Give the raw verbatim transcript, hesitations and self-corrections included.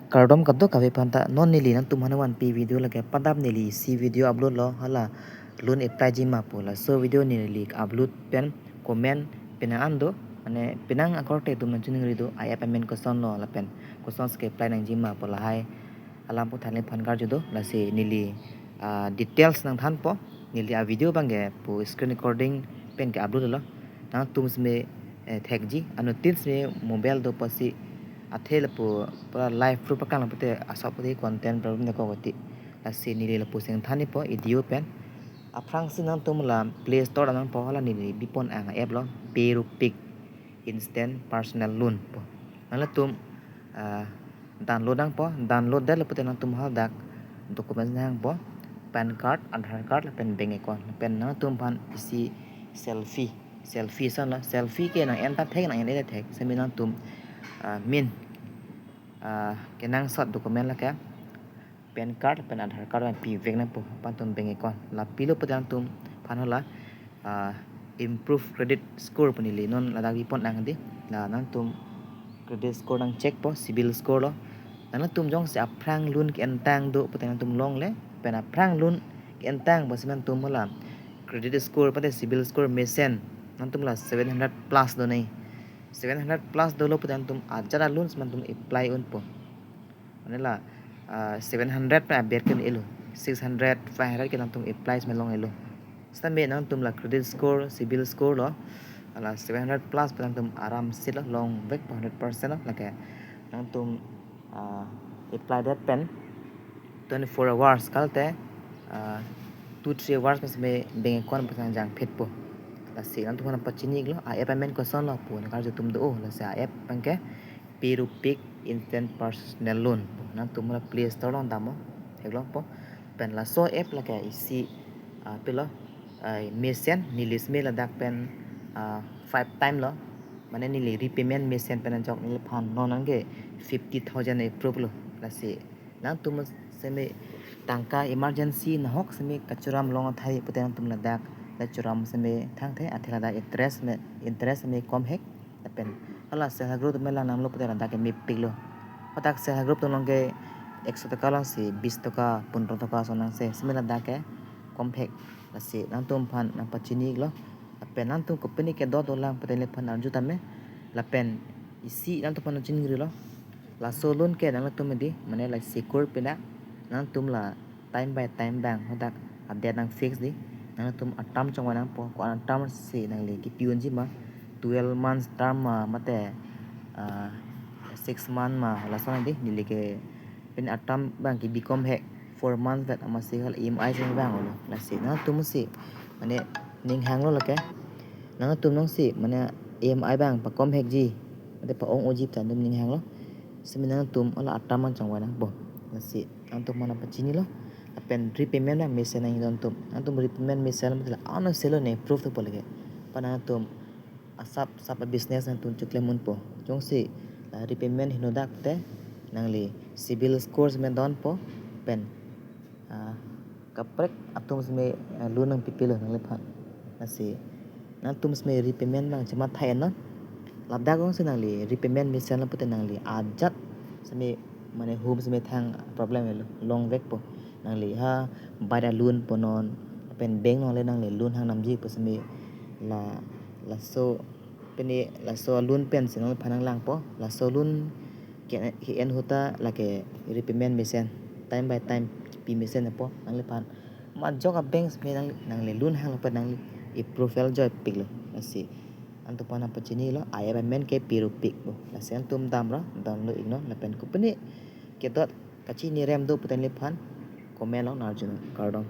Kardom kadokave aphanta. Non neli nangtum aphan vanpi video lake, padap neli isi video upload lo, hala loan apply jima pu. Laso video neli upload pen comment penang an do, mane penang akorte atum nangchiningri do, a-app amen koson lo lapen kosonsi ke-apply nangjima pu, lahai alam aphuthak neliphan karju do. Lasi neli, ah, details nangthanpo. Neli a-video abangke pu screen recording pen ke-upload lo. Nangtum seme, eh, thekji, anuttin seme mobile do pusi athe lapu pura live proof paklang lapu te asap pute content problem de ko goti. Lasi neli lapusi nangthanpo video pen. Aphrangsi nangtum la Play Store nangpo, hala neli bipon ang app lo, Payropic Instant Personal Loan pu. Nangtum, ah, download nangpo, download det lapu te nangtum hadak documents nangpo, PAN card, Aadhaar card lapen bank account, lapen nangtum aphan isi selfie, selfie ason lo, selfie ke nang-en ta thek, nang-en-e ta thek, seme nangtum, ah, main, ah, kenangsot document lake PAN card lapen Aadhaar card abang pivek nangpo, lapen nangtum bank account. La pilo pu te nangtum aphan hala, ah, improve credit score pu neli non ladak bipon ang di. La nangtum credit score nang check po, CIBIL score lo. Nangtum jongsi aphrang loan ke-entang do pu te nangtum longle, pen aphrang loan ke-entang pusi nangtum hala credit score pute CIBIL score mesen, nangtum la seven hundred plus do nai. Seven hundred plus dolo pu te nangtum ajat a-loan si nangtum apply unpo. Mane la, ah, seven hundred pen aber ke un-elo, six hundred, five hundred ke nangtum apply si nang long-elo. Sitame nangtum la credit score, CIBIL score lo, hala seven hundred plus pen nangtum aram se lo, longvekpo hundred percent lo, lake nangtum, ah, apply det pen twenty-four hours kalte, ah, two three hours pen seme bank account pen nang jangphitpo. Lasi nangtum aphan pachini iklo, a-app amen koson lo pu nang karju atum do, lasi a-app abangke Payropic Instant Personal Loan pu. Nangtum la Play Store along dampo, theklongpo. Pen laso app lake isi, ah, pilo, ah, mesen, neli seme ladak pen, ah, five time lo. Mane neli repayment mesen pen ajok neliphan non nangke fifty thousand approve lo. Lasi nangtum seme tangka emergency nahok seme kachoram long athai pu te nangtum ladak, la choram seme thangthe, athe ladak interest me, interest seme kom hek. Lapen hala self help group atum langdamlo pu te ladak ke mepiklo. Hadak self help group atum along ke ekso taka lang si bis taka, pondro taka ason nangse, seme ladak ke kom hek. Lasi nangtum aphan nang pachini iklo. Lapen nangtum kopine kedo dolang pu te neliphan arju tame. Lapen isi nangtum aphan nangchiningrilo. Laso loan ke nangtum di, mane la secure pina, nangtum la time by time abang hadak a-date nang fix di. Nangtum a-term chongvai nangpo, ko-an a-term si nangli kipi unji ma, twelve months term ma, mate, ah, six month ma, lason di, neli ke pen a-term abang ke bikom hek four months vet, amatsi hal EMI si abang lo. Lasi nangtum si, mane ning hanglo lake, nangtum nangsi, mane EMI abang pakom hekji, mate pa-ong unji pu ta nangtum ning hanglo. Seme nangtum hala a-term an chongvai nangpo. Lasi nangtum aphan pachinilo. Lapen repayment abang mesen nang idon tum. Nangtum repayment mesen mate la ano selo ne proof to polike. Pa nangtum asap sap a-business nangtum choklem unpo. Jongsi la repayment henodak te nangli CIBIL score seme donpo, pen, ah, kaprek atum seme, ah, loan nangpipilo nangliphan. Lasi nangtum seme repayment abang chematha ennon. Ladak jongsi nangli repayment mesen lo pute nangli ajat seme, mane hum seme thang problem lo, longvekpo. Nangli ha bike a-loan punon, pen bank along le nangli loan hang namji pu seme, la, laso pene laso loan pensi nangliphan nanglangpo. Laso loan ke, ke-en ahut ta lake repayment mesen, time by time kipi mesen apo nangliphan. Majok a-bank seme nang, nangli loan hanglo pen nangli approve el joipiklo. Lasi nangtum aphan pachinilo, a-app amen ke Payropic pu. Lasi nangtum damra download iknon, lapen kopine kedo kachinirem do pute neliphan comment along nang arjunon. Kardom.